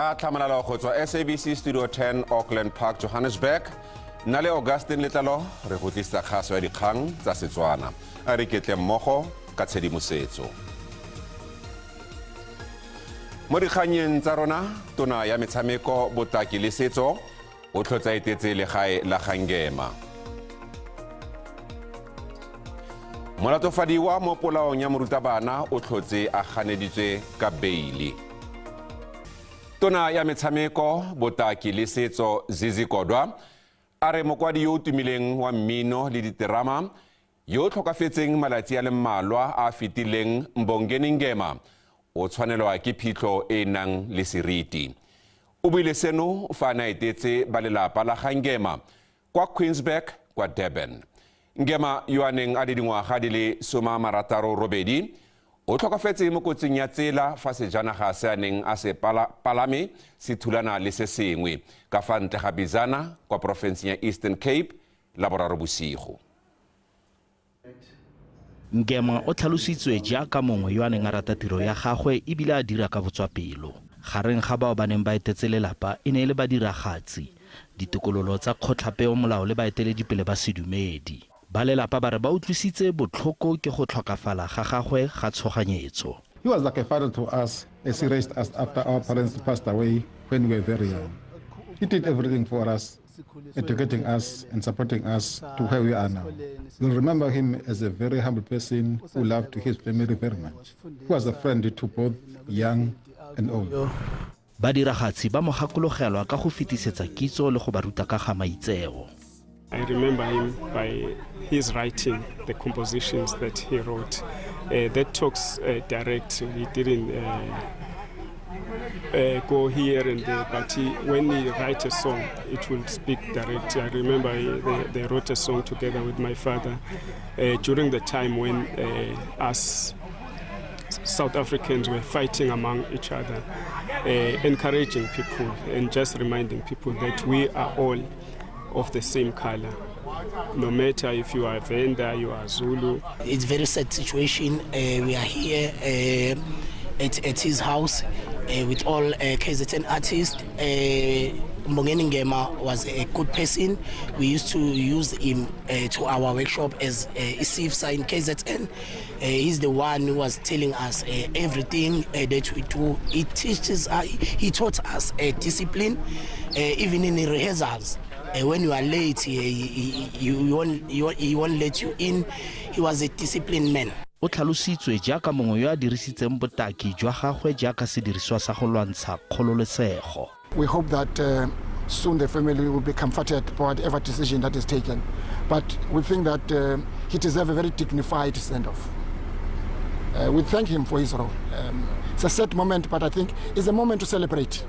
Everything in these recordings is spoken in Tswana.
Ka tlhamalalo go tswa SABC Studio 10, Auckland Park, Johannesburg, nna le Augustine Letlalo re go tlisetsa kgaso ya dikgang tsa Setswana. A re ketle mmogo ka tshedimosetso. Mo dikgannyeng tsa rona, tona ya metshameko, botaki le setso o tlhotsa etetse legae la Gangema. Molatofadiwa mo polaong ya morutabana o tlhotse a ganeditswe ka beili. Tona ya metshameko, botaki le setso Zizi Kodwa a re mokwadi yo o tumileng wa mmino le diterama yo o tlhokafetseng malatsi a le mmalwa a a fetileng Mbongeni Ngema o tshwanelwa ke phitlho e e nang le seriti. O buile seno fa a ne a etetse ba lelapa la ga Ngema kwa Queensburgh kwa Durban. Ngema yo a neng a le dingwaga di le 68 o tlhokafetse mo kotsing ya tsela fa sejanaga se a neng a se palame se thulana le se sengwe ka fa ntle ga Bizana kwa porofenseng ya Eastern Cape Laboraro bosigo. Ngema o tlhalositswe jaaka mongwe yo a neng a rata tiro ya gagwe e bile a dira ka botswapelo. Gareng ga bao ba neng ba etetse lelapa e ne e le badiragatsi, ditokololo tsa kgotlapeomolao le baeteledipele ba sedumedi. Ba lelapa ba re ba utlwisitse botlhoko ke go tlhokafala ga gagwe ga tshoganyetso. He was like a father to us as he raised us after our parents passed away when we were very young. He did everything for us, educating us and supporting us to where we are now. We'll remember him as a very humble person who loved his family very much. He was a friend to both young and old. Badiragatsi ba mo gakologelwa ka go fetisetsa kitso le go ba ruta ka ga maitseo. I remember him by his writing, the compositions that he wrote. That talks direct. He didn't go here and there, but when he write a song, it will speak direct. I remember they wrote a song together with my father during the time when us South Africans were fighting among each other, encouraging people and just reminding people that we are all of the same color. No matter if you are Venda, you are Zulu. It's very sad situation. We are here at his house with all KZN artists. Mbongeni Ngema was a good person. We used to use him to our workshop as ISIFSA in KZN. He's the one who was telling us everything that we do. He teaches, he taught us discipline, even in the rehearsals. When you are late, he won't let you in. He was a disciplined man. O tlhalositswe jaaka mongwe yo a dirisitseng botaki jwa gagwe jaaka sediriswa sa go lwantsha kgololesego. We hope that soon the family will be comforted by whatever decision that is taken. But we think that he deserves a very dignified send-off. We thank him for his role. It's a sad moment, but I think it's a moment to celebrate.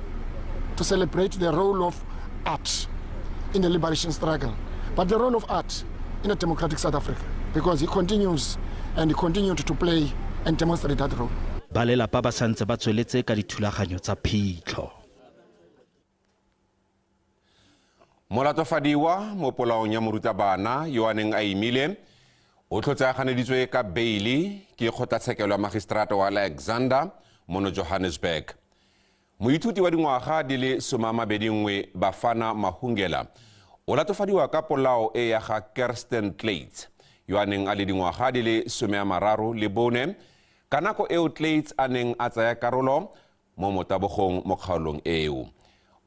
To celebrate the role of art in the liberation struggle, but the role of art in a democratic South Africa, because he continues and he continued to play and demonstrate that role. Ba lelapa ba santse ba tsweletse ka dithulaganyo tsa phitlho. Molatofadiwa mo polaong ya morutabana yo a neng a imile o tlhotse a ganeditswe ka beili ke kgotlatshekelo ya magistrata wa Alexander mono Johannesburg. Moithuti wa dingwaga di le 21 Bafana Mahungela o latofadiwa ka polao e ya ga Kirsten Kluyts yo a neng a le dingwaga di le 34 ka nako eo Kluyts a neng a tsaya karolo mo motabogong mo kgaolong eo.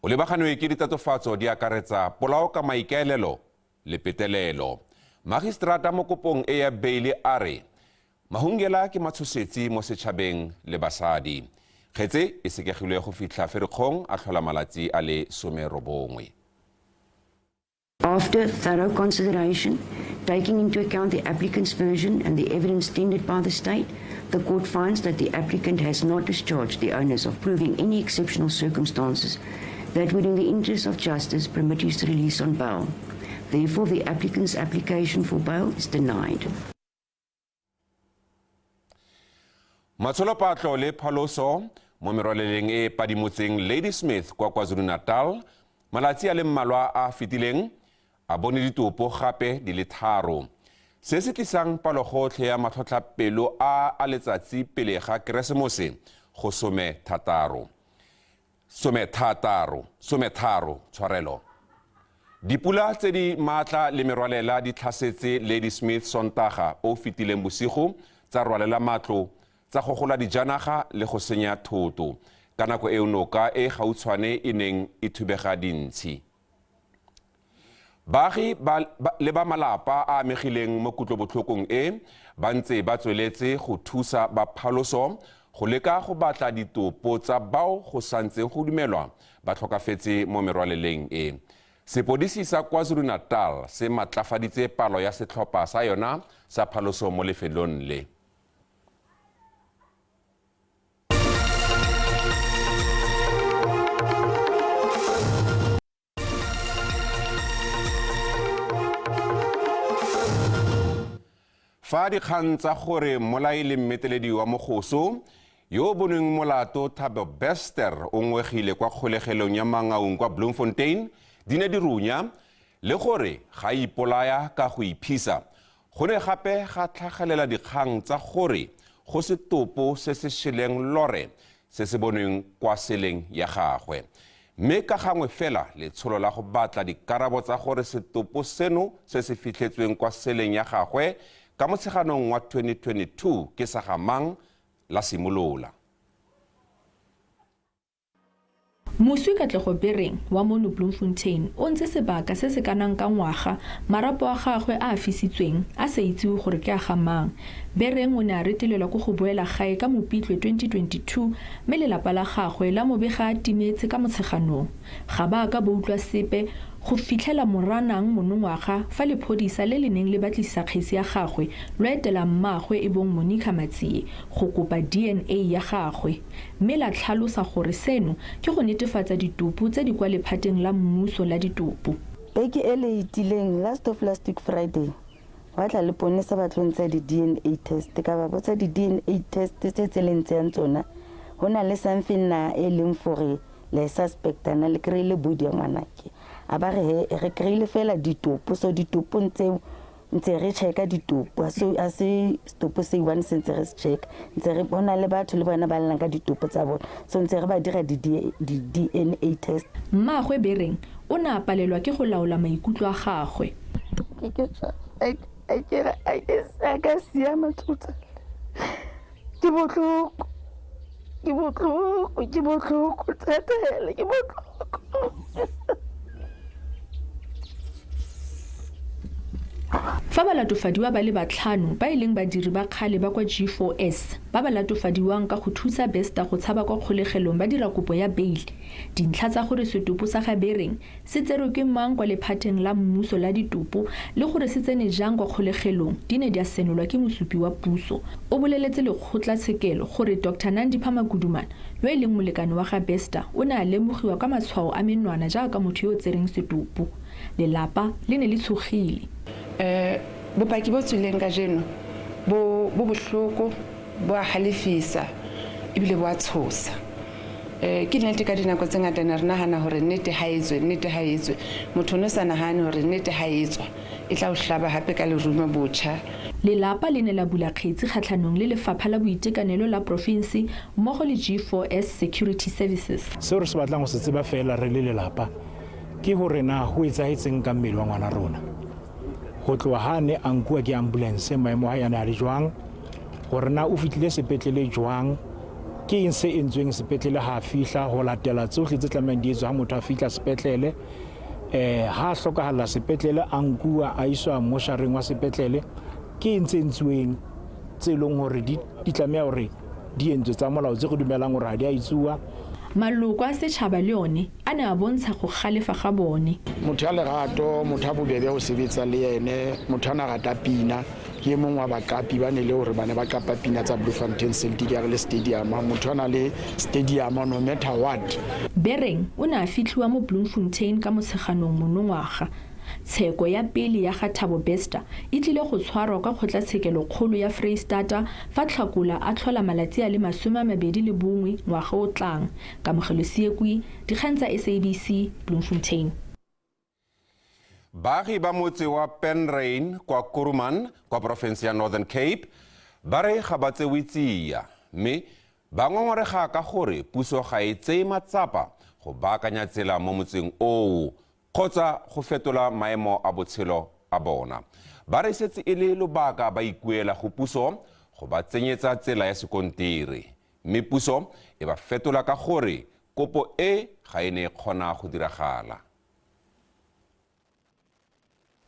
O lebaganwe ke ditatofatso di akaretsa polao ka maikaelelo le petelelo. Magistrata mo kopong e ya beile a re Mahungela ke matshosetsi mo setšhabeng le basadi. Kgetse e sekegilwe go fitlha Ferikgong a tlhola malatsi a le 19. After thorough consideration, taking into account the applicant's version and the evidence tendered by the state, the court finds that the applicant has not discharged the onus of proving any exceptional circumstances that would, in the interest of justice, permit his release on bail. Therefore, the applicant's application for bail is denied. Matsholopatlo le phaloso mo merwaleleng e e padimotseng Ladysmith kwa KwaZulu-Natal malatsi a le mmalwa a a fetileng a bone ditopo gape di le tharo. Se se tlisang palogotlhe ya matlhotlhapelo a a letsatsi pele ga Keresemose go 16. Somethataro, sometharo, tshwarelo. Dipula tse di maatla le merwalela di tlhasetse Ladysmith Sontaga o fetileng bosigo, tsa rwalela matlo, tsa gogola dijanaga le go senya thoto ka nako eo noka e gautshwane e neng e thubega dintshi. Baagi le ba malapa a amegileng mo kutlobotlhokong e ba ntse ba tsweletse go thusa ba phaloso go leka go batla ditopo tsa bao go santseng go dumelwa ba tlhokafetse mo merwaleleng e. Sepodisi sa KwaZulu-Natal se matlafaditse palo ya setlhopha sa yona sa phaloso mo lefelong le. Fa dikgang tsa gore mmolai le mmeteledi wa mogoso yo o bonweng molato Thabo Bester o ngwegile kwa kgolegelong ya Mangaung kwa Bloemfontein di ne di runya, le gore ga a ipolaya ka go iphisa, go ne gape ga tlhagelela dikgang tsa gore go setopo se se sheleng lore se se bonweng kwa seleng ya gagwe. Mme ka gangwe fela letsholo la go batla dikarabo tsa gore setopo seno se se fitlhetsweng kwa seleng ya gagwe ka Motsheganong wa 2022 ke sa ga mang la simolola. Moswi Katlego Bereng wa mono Bloemfontein o ntse sebaka se se kanang ka ngwaga marapo a gagwe a a fisitsweng a sa itsiwe gore ke a ga mang. Bereng o ne a retelelwa ke go boela gae ka Mopitlwe 2022 mme lelapa la gagwe la mo bega a timetse ka Motsheganong. Ga ba a ka ba utlwa sepe go fitlhela Moranang monongwaga fa lephodisa le le neng le batlisisa kgetsi ya gagwe lo etela mmaagwe e bong Monica Matsie go kopa DNA ya gagwe mme la tlhalosa gore seno ke go netefatsa ditopo tse di kwa lephateng la mmuso la ditopo. Beke e le itileng, last of last week Friday, wa tla leponesa ba tlo ntsha di-DNA test. Ka ba botsa di-DNA test tse tse le ntseyang tsona, go na le something na e leng gore le suspecta na le kry-ile body ya ngwanake. A ba re he re kry-ile fela ditopo, so ditopong tseo ntse re checka ditopo, a se setopo se one se ntse re se checka, ntse re bona le batho le bona ba llang ka ditopo tsa bona, so ntse re ba dira di-DNA test. Mmaagwe Bereng o ne a palelwa ke go laola maikutlo a gagwe. Ke ka siama tota, ke botlhoko, ke botlhoko, ke botlhoko thata hela, ke botlhoko. Fa balatofadiwa ba le batlhano ba e leng badiri ba kgale ba kwa G4S ba ba latofadiwang ka go thusa Bester go tshaba kwa kgolegelong ba dira kopo ya beile, dintlha tsa gore setopo sa ga Bereng se tserwe ke mang kwa lephateng la mmuso la ditopo le gore se tsene jang kwa kgolegelong di ne di a senolwa ke mosupi wa puso. O boleletse lekgotlatshekelo gore Doctor Nandipha Magudumana, yo e leng molekane wa ga Bester, o ne a lemogiwa ka matshwao a menwana jaaka motho yo o tsereng setopo. Lelapa le ne le tshogile. Bopaki bo tswileng kajeno bo bo bohloko, bo a halefisa ebile bo a tshosa. Ke nnete ka dinako tse ngata ne re nahana hore nnete ha e tswe, nnete ha e tswe. Motho o ne o sa nahane hore nnete ha e tswa e tla o hlaba hape ka lerumo botjha. Lelapa le ne la bula kgetsi kgatlhanong le Lefapha la Boitekanelo la Porofense mmogo le G4S Security Services. Seo re se batlang go se tseba fela re le lelapa ke hore na ho etsahetseng ka mmele wa ngwana rona. Ho tloha ha a ne a nkuwa ke ambulance, maemo a hae a ne a le jwang, hore na o fihlile sepetlele jwang, ke eng se entsweng sepetlele ha a fihla, ho latela tsohle tse tlamehang di etswe ha motho a fihla sepetlele. Ha a hlokahalla sepetlele, a nkuwa a iswa moshareng wa sepetlele, ke eng tse entsuweng tse leng hore di tlameha hore di entswe tsa molao tse re dumelang hore ha di a etsuwa. Maloko a setšhaba le one a ne a bontsha go galefa ga bone. Motho ya lerato, motho a bobebe ho sebetsa le ene, motho a na rata pina, ke e mong wa baqapi ba ne le hore ba ne ba qapa pina tsa Bloemfontein Celtic ya re le stadium, motho a na le stadium no matter what. Bereng o ne a fitlhiwa mo Bloemfontein ka Motsheganong monongwaga. Tsheko ya pele ya ga Thabo Bester e tlile go tshwarwa kwa kgotlatshekelokgolo ya Freistata fa Tlhakola a tlhola malatsi a le 21 ngwaga o tlang. Kamogelo Seekwi, Dikgang tsa SABC, Bloemfontein. Baagi ba motse wa Penryn kwa Kuruman kwa porofense ya Northern Cape ba re ga ba tsewe tsia, mme ba ngongorega ka gore puso ga e tseye matsapa go baakanya tsela mo motseng oo kgotsa go fetola maemo a botshelo a bona. Ba re setse e le lobaka ba ikuela go puso go ba tsenyetsa tsela ya sekontiri, mme puso e ba fetola ka gore kopo e ga e ne e kgona go diragala.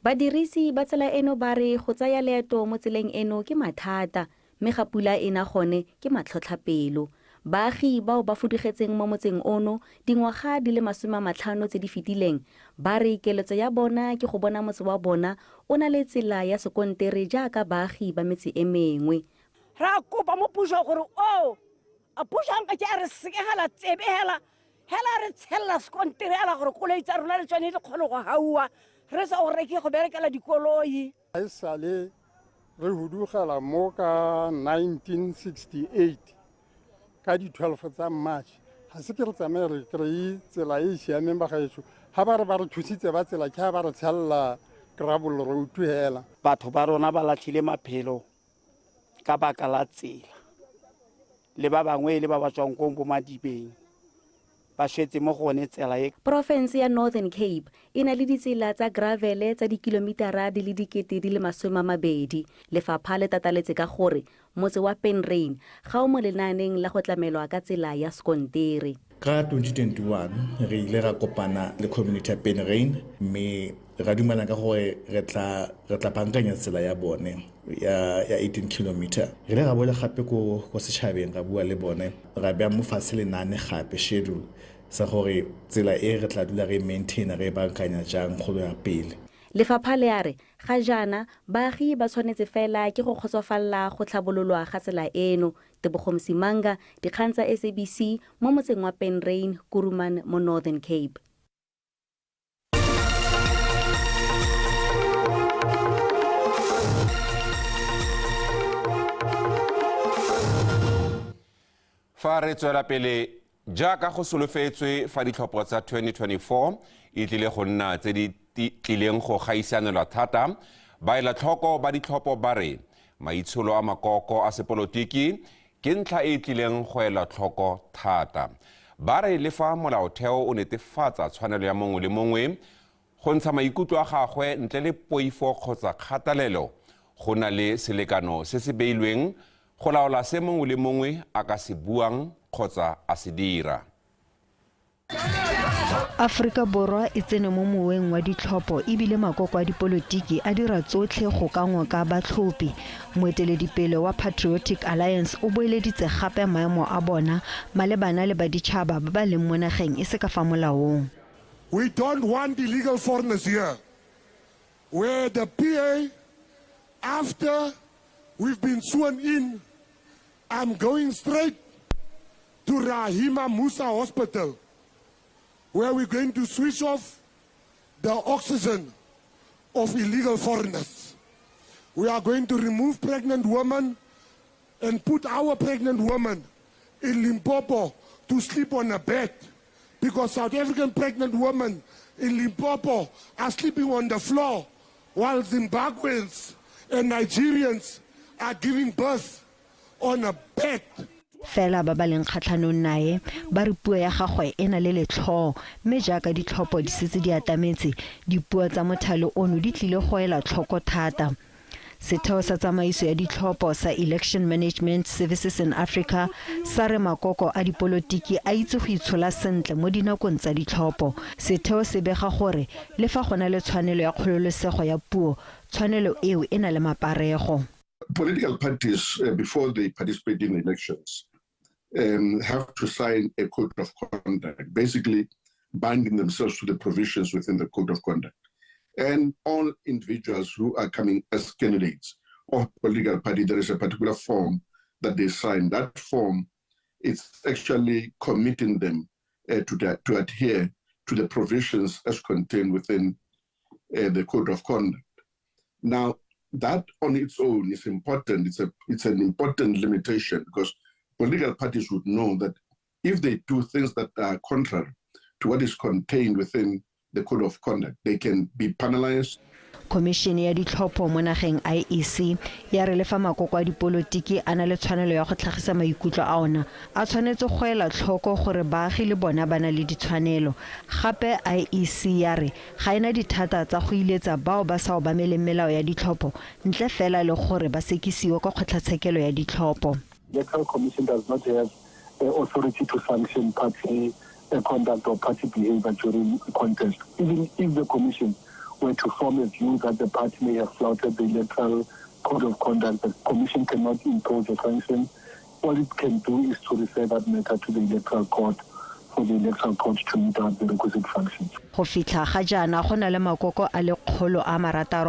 Badirisi ba tsela eno ba re go tsaya leeto mo tseleng eno ke mathata, mme ga pula e na gone ke matlhotlhapelo. Baagi bao ba fudugetseng mo motseng ono dingwaga di le 50 tse di fetileng ba re keletso ya bona ke go bona motse wa bona o na le tsela ya sekontere jaaka baagi ba metse e mengwe. Ra kopa mo puso gore o a puso a nka ke a re sekegela tsebe hela hela re tshelela sekontere hela gore koloi tsa rona le tsone di kgone go gauwa re sa go reke go berekela dikoloi. Ga e sale re hudugela mo ka 1968 ka di-12 tsa March, ga se ke re tsamaye re kry-e tsela e e siameng bagaetsho. Ga ba re ba re thusitse ba tsela ke ga ba re tshelela gravel road hela. Batho ba rona ba latlhile maphelo ka baka la tsela, le ba bangwe e le ba ba tswang ko bo madibeng ba swetse mo go one tsela e. Porofense ya Northern Cape e na le ditsela tsa gravele tsa dikilomitara di le 20,000. Lefapha le tataletse ka gore motse wa Penryn ga o mo lenaaneng la go tlamelwa ka tsela ya sekontere. Ka 2021 re ile ra kopana le community ya Penryn mme ra dumela ka gore re tla re tla bankanya tsela ya bone ya ya 18 kilometer. Re ile ra boela gape ko ko setšhabeng ra bua le bone, ra bea mo fatshe lenaane gape schedule sa gore tsela e re tla dula re maintaina re e bankanya jang go ya pele. Lefapha le a re ga jaana baagi ba tshwanetse fela ke go kgotsofalla go tlhabololwa ga tsela eno. Tebogo Msimanga, dikgang tsa SABC mo motseng wa Penryn, Kuruman mo Northern Cape. Fa re tswela pele, jaaka go solofetswe fa ditlhopho tsa 2024 e tlile go nna tse di tlileng go gaisanelwa thata, baelatlhoko ba ditlhopho ba re maitsholo a makoko a sepolotiki ke ntlha e e tlileng go elwa tlhoko thata. Ba re le fa molaotheo o netefatsa tshwanelo ya mongwe le mongwe go ntsha maikutlo a gagwe ntle le poifo kgotsa kgatalelo, go na le selekano se se beilweng go laola se mongwe le mongwe a ka se buang kgotsa a se dira. Aforika Borwa e tsene mo moweng wa ditlhopho ebile makoko a dipolotiki a dira tsotlhe go ka ngoka batlhophi. Moeteledipele wa Patriotic Alliance o boeleditse gape maemo a bona malebana le baditšhaba ba ba leng mo nageng e se ka fa molaong. We don't want illegal foreigners here, where the PA, after we've been sworn in, I'm going straight to Rahima Moosa Hospital, where we're going to switch off the oxygen of illegal foreigners. We are going to remove pregnant women and put our pregnant women in Limpopo to sleep on a bed, because South African pregnant women in Limpopo are sleeping on the floor while Zimbabweans and Nigerians are giving birth on a bed. Fela ba ba leng kgatlhanong nae ba re puo ya gagwe e na le letlhoo, mme jaaka ditlhopho di setse di atametse, dipuo tsa mothale ono di tlile go ela tlhoko thata. Setheo sa tsamaiso ya ditlhopho sa Election Management Services in Africa sa re makoko a dipolotiki a itse go itshola sentle mo dinakong tsa ditlhopho. Setheo se bega gore le fa go na le tshwanelo ya kgololesego ya puo, tshwanelo eo e na le maparego. Political parties, before they participate in elections, have to sign a code of conduct, basically binding themselves to the provisions within the code of conduct. And all individuals who are coming as candidates of political party, there is a particular form that they sign. That form is actually committing them to adhere to the provisions as contained within the code of conduct. Now, that on its own is important. It's an important limitation, because political parties would know that if they do things that are contrary to what is contained within the code of conduct, they can be penalized. Khomišene ya ditlhopho mo nageng IEC ya re le fa makoko a dipolotiki a na le tshwanelo ya go tlhagisa maikutlo a ona, a tshwanetse go ela tlhoko gore baagi le bona ba na le ditshwanelo. Gape IEC ya re ga e na dithata tsa go iletsa bao ba sa obameleng melao ya ditlhopho ntle fela le gore ba sekisiwe kwa kgotlatshekelo ya ditlhopho. Electoral Commission does not have authority to sanction party conduct or party behavior during contest. Even if the commission were to form a view that the party may have flouted the electoral code of conduct, the commission cannot impose a sanction. All it can do is to refer that matter to the electoral court for the electoral court to mete out the requisite functions. Go fitlha ga jaana go na le makoko a le 106 a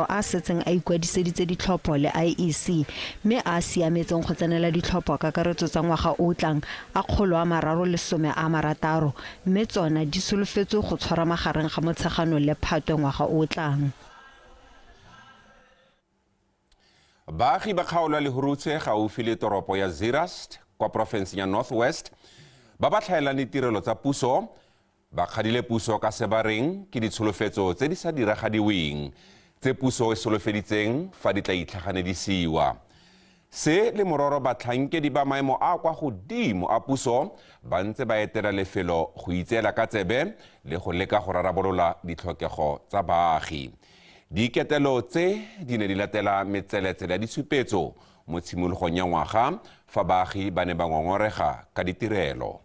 a setseng a ikwadiseditse ditlhopho le IEC mme a a siametseng go tsenela ditlhopho kakaretso tsa ngwaga o o tlang a 360 mme tsona di solofetswe go tshwarwa magareng ga Motsheganong le Phatwe ngwaga o o tlang. Baagi ba kgaolo ya Lehurutshe gaufi le toropo ya Zeerust kwa porofenseng ya North West ba ba tlhaelang ditirelo tsa puso ba kgadile puso ka se ba reng ke ditsholofetso tse di sa diragadiweng tse puso e solofeditseng fa di tla itlhaganedisiwa. Se le mororo batlhankedi ba maemo a kwa godimo a puso ba ntse ba etela lefelo go itseela ka tsebe le go leka go rarabolola ditlhokego tsa baagi. Diketelo tse di ne di latela metseletsele ya ditshupetso mo tshimologong ya ngwaga fa baagi ba ne ba ngongorega ka ditirelo.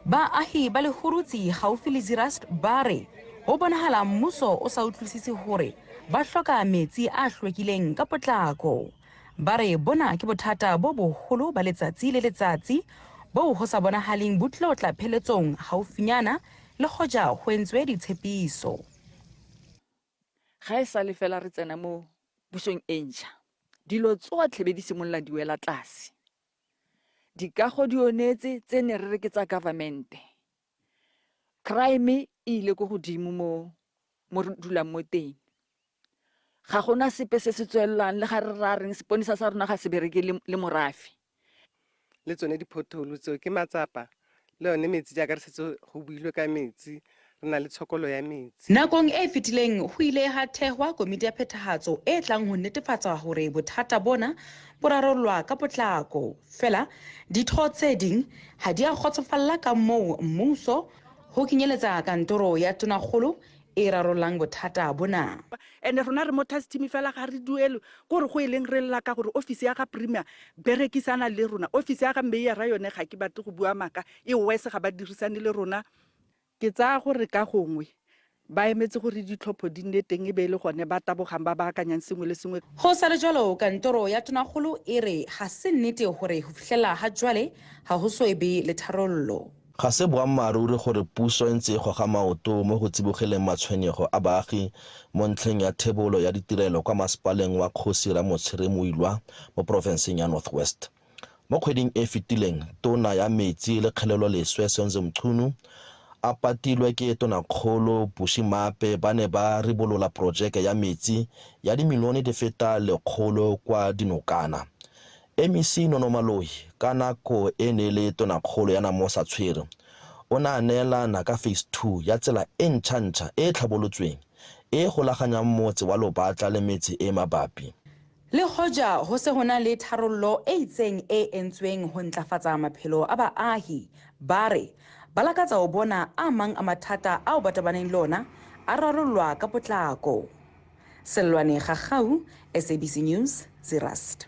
Baahi ba Lehurutsi gaufi le Zeerust ba re ho bonahala mmuso o sa utlwisise hore ba hloka metsi a hlwekileng ka potlako. Ba re bona ke bothata bo boholo ba letsatsi le letsatsi boo ho sa bonahaleng bo tlo tla pheletsong haufinyana le hoja ho entswe ditshepiso. Ga e sale fela re tsena mo pusong e ntšha, dilo tsotlhe be di simolola di wela tlase. Dikago di onetse tse ne re re ke tsa government. Crime e ile ko godimo mo mo re dulang mo teng. Ga gona sepe se se tswelelang le ga re ra reng seponisa sa rona ga se bereke le morafe. Le tsone di-pothole tseo ke matsapa, le yone metsi jaaka re setse go builwe ka metsi, re na le tshokolo ya metsi. Nakong e fetileng ho ile ha thehwa komiti ya phethahatso e tlang ho netefatsa hore bothata bona bo rarollwa ka potlako. Fela ditho tse ding ha di a kgotsofalla ka moo mmuso ho kenyeletsa kantoro ya tonakgolo e rarollang bothata bona. Ene rona re mo task team fela ga re duelwe, kore go e leng re lla ka gore office ya ga premier berekisana le rona, office ya ga mayor yone ga ke batle go bua maaka, e worse ga ba dirisane le rona. Ke tsaya gore ka gongwe ba emetse gore ditlhopho di nne teng e be e le gone ba tabogang ba baakanyang sengwe le sengwe. Ho sa le jwalo, kantoro ya tonakgolo e re ha se nnete hore ho fihlela ha jwale ha ho so e be le tharollo. Ga se boammaaruri gore puso e ntse e goga maoto mo go tsibogeleng matshwenyego a baagi mo ntlheng ya thebolo ya ditirelo kwa masepaleng wa Kgosi Ramotshere Moilwa mo porofenseng ya North West. Mo kgweding e fetileng, tona ya metsi le kgeleloleswe Senzo Mchunu a patilwe ke tonakgolo Bushy Maape ba ne ba ribolola porojeke ya metsi ya dimilione di feta 100 kwa Dinokana. MEC Nono Maloyi ka nako e ne le tonakgolo ya Namosa Tshwere o ne a neelana ka phase 2 ya tsela e ntšha-ntšha e e tlhabolotsweng e e golaganyang motse wa Lobatla le metse e mabapi. Le hoja ho se ho na le tharollo e itseng e entsweng ho ntlafatsa maphelo a baahi, ba re ba lakatsa ho bona a mang a mathata ao ba tobaneng le ona a rarollwa ka potlako. Sellwane Gagau, SABC News, Zeerust.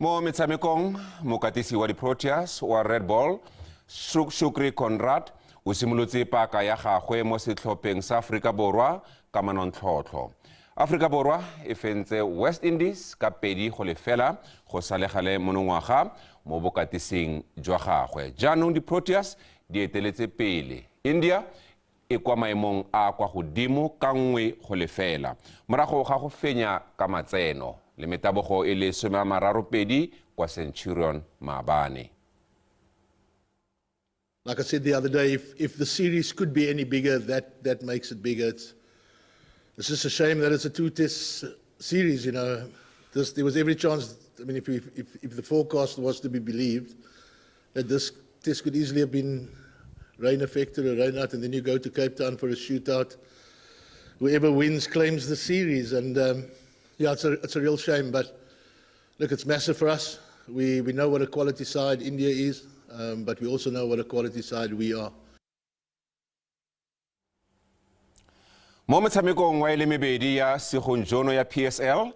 Mo metshamekong, mokatisi wa di-Proteas wa Red Bull, Shukri Conrad, o simolotse paka ya gagwe mo setlhopheng sa Aforika Borwa ka manontlhotlho. Aforika Borwa e fentse West Indies ka 2-0 go sa le gale monongwaga mo bokatising jwa gagwe. Jaanong di-Proteas di eteletse pele. India e kwa maemong a kwa godimo ka 1-0 morago ga go fenya ka matseno le metabogo e le 32 kwa Centurion maabane. Like I said the other day, if the series could be any bigger, that makes it bigger. It's just a shame that it's a 2-test series, you know. There was every chance, I mean, if the forecast was to be believed, that this test could easily have been rain affected or rain out, and then you go to Cape Town for a shootout. Whoever wins claims the series, and yeah, it's a real shame. But look, it's massive for us. We know what a quality side India is, but we also know what a quality side we are. Mo motshamekong wa e le mebedi ya segonjono ya PSL,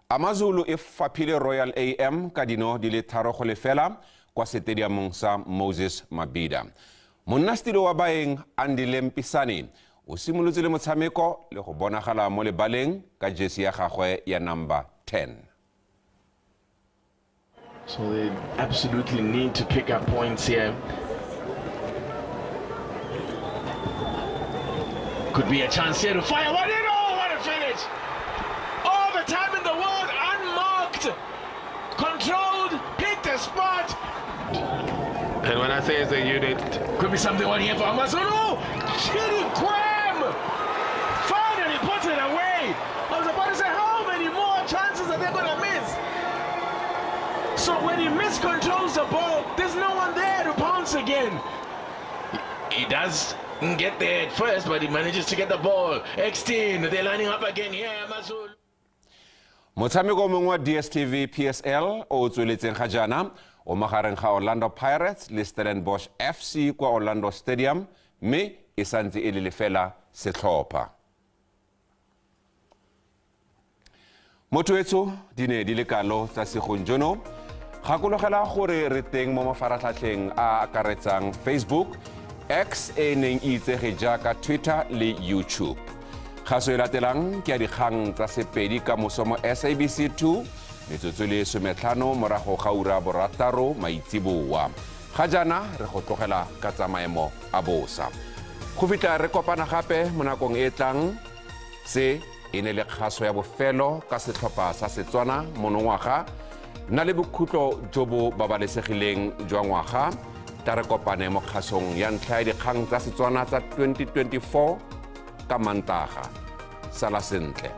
Amazulu e faphile Royal AM ka dino di le 3-0 kwa setediamong sa Moses Mabhida. Monnasetilo wa baeng Andile Mpisane o simolotse le motshameko le go bonagala mo lebaleng ka jesi ya gagwe ya number 10. So they absolutely need to pick up points here. Could be a chance here to fire one in. Oh, what a finish! All the time in the world, unmarked, controlled, picked a spot. And when I say it's a unit, could be something on here for Amazulu. Chidi Kwem finally puts it away. I was about to say, how many more chances are they going to miss? So when he miscontrols the ball, there's no one there to pounce again. He does get there at first, but he manages to get the ball. X10, they're lining up again here, Amazulu. Motshameko mongwe wa DStv PSL o tsweletseng ga jaana o magareng ga Orlando Pirates le Stellenbosch FC kwa Orlando Stadium, mme e santse e le lefela setlhopha. Motho etsho di ne di le kalo tsa segonjono. Gakologela gore re teng mo mafaratlhatlheng a akaretsang Facebook, X e neng e itsege jaaka Twitter le YouTube. Kgaso e latelang ke ya dikgang tsa Sepedi ka moso mo SABC 2 metsotso le 15 morago ga ura 6 maitseboa. Ga jaana re go tlogela ka tsa maemo a bosa. Go fitlha re kopana gape mo nakong e tlang, se e ne le kgaso ya bofelo ka setlhopha sa Setswana monongwaga. Nna le bokhutlo jo bo babalesegileng jwa ngwaga. Tla re kopane mo kgasong ya ntlha ya dikgang tsa Setswana tsa 2024 ka Mantaga. Sala sentle.